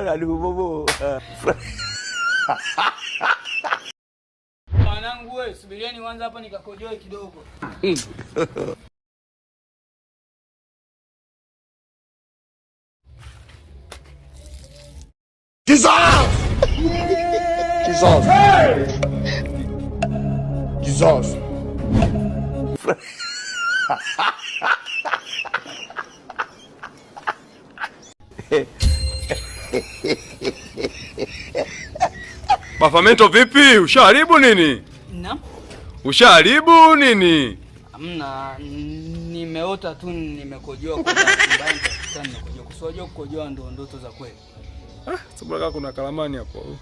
Bobo. Mwanangu wewe, subirieni kwanza hapa nikakojoe kidogo. Jesus! Jesus! Jesus! Bafamento vipi? Ushaharibu nini? Naam. Ushaharibu nini? Hamna, nimeota tu nimekojoa kwa bahati mbaya nikakuta nimekojoa. Kusiwajua kukojoa ndo ndoto za kweli. Ah, sababu kuna kalamani hapo.